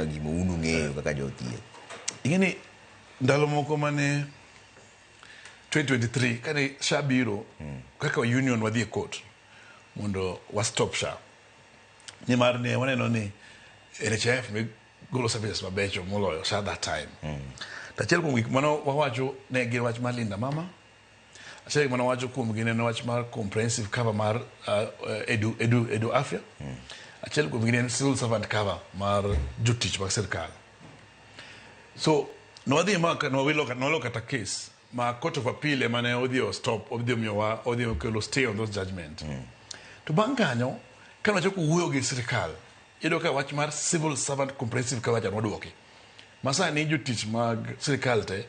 Gima un ung'eyo kaka jothieth. Ing'e ni ndalo moko mane 2023 kane SHA biro, kaka union wadhi e court mondo wa stop SHA, nimar ne waneno ni NHIF ne golo services mabecho moloyo SHA that time. To achiel kuom gik mane wawacho ne gin wach mar Linda Mama. Achiel gik mane wawacho kuomgi ne en wach mar comprehensive cover mar edu afya. Achiel kuomgi ne en civil servant cover mar jotich mag sirkal. So nwadhi ma nwalo kata case ma Court of Appeal ema ne odhi o stop, odhi omiyowa, odhi okelo stay on those judgment. To bang' kanyo kane wachako wuoyo gi sirkal, iyudo ka wach mar civil servant comprehensive cover cha noduoki. Ma sani jotich mag sirkal te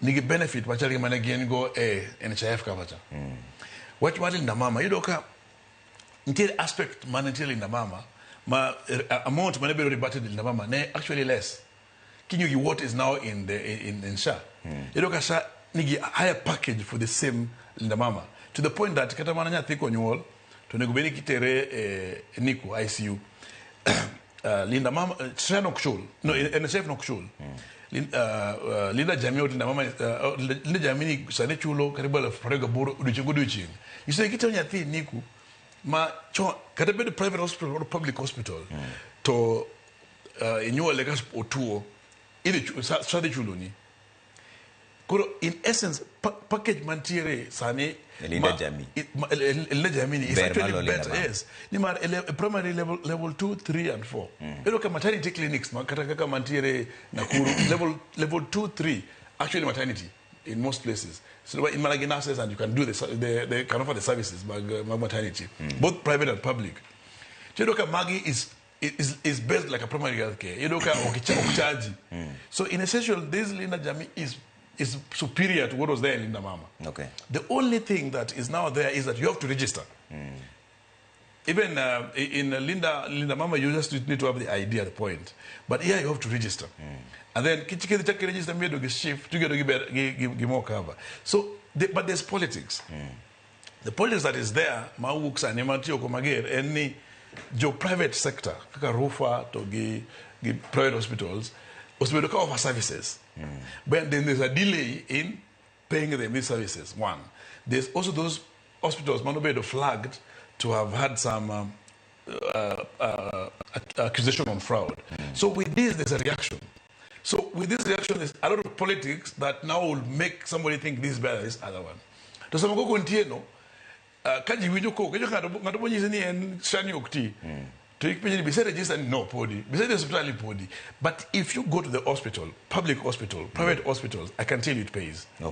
nigi benefit machal gi mane gin go e NHIF cover cha. Wach mar Linda Mama, iyudo ka nitiere aspect mane nitiere Linda Mama ma amount mane bedo rebated Linda Mama ne actually less. King'iyo gi what is now in SHA. Iyudo ka SHA nigi higher package for the same Linda Mama, to the point that kata mana nyathi konyuol to onego bed ni kitere e NICU, ICU. Linda Mama, SHA nok chul. No, NHIF nok chul. Linda Jamii or Linda Mama, Linda Jamii ni sani chulo karibu 28,000 odiochieng' godiochieng'. Nyiso ni kitero nyathi e NICU ma chon kata bed private hospital or public hospital to inyuole ka otuo, idhi SHA dhi chuloni. Koro in essence package mantiere sani E Linda Jamii. Linda Jamii ni is Ber actually malo Linda better. Mama. Yes, nimar primary level, level 2, 3 and 4. Iyudo ka maternity clinics ma kata kaka mantiere Nakuru, level 2, 3, actually maternity in most places. So in mana gi nurses and you can do the they can offer the services mag maternity, both private and public. Iyudo ka magi is based like a primary health care. Iyudo ka ok charge. So in essential, this Linda Jamii is superior to what was there in Linda Mama. The only thing that is now there is that you have to register. Even in Linda Mama, you just need to have the idea, the point. But here you have to register. And then kichike chake register miedo gi SHIF to get gi more cover. So, but there's politics. The politics that is there, mawuok sani matiyo ko mager, en ni jo private sector, kaka Rufaa to gi private hospitals, osebedo ka offer services. But then there's a delay in paying them these services, one. There's also those hospitals manobedo flagged to have had some accusation on fraud. So with this, there's a reaction. So with this reaction, there's a lot of politics that now will make somebody think this is better than this other one. To sama koko nitie no, ka ji winjo koko, winjo ng'ato bonyisi ni en SHA ni ok ti. To ipenjo ni bise register ni no podi, bise dhi e osiptal ni podi. But if you go to the hospital, public hospital, private hospitals, I can tell you it pays. Yeah.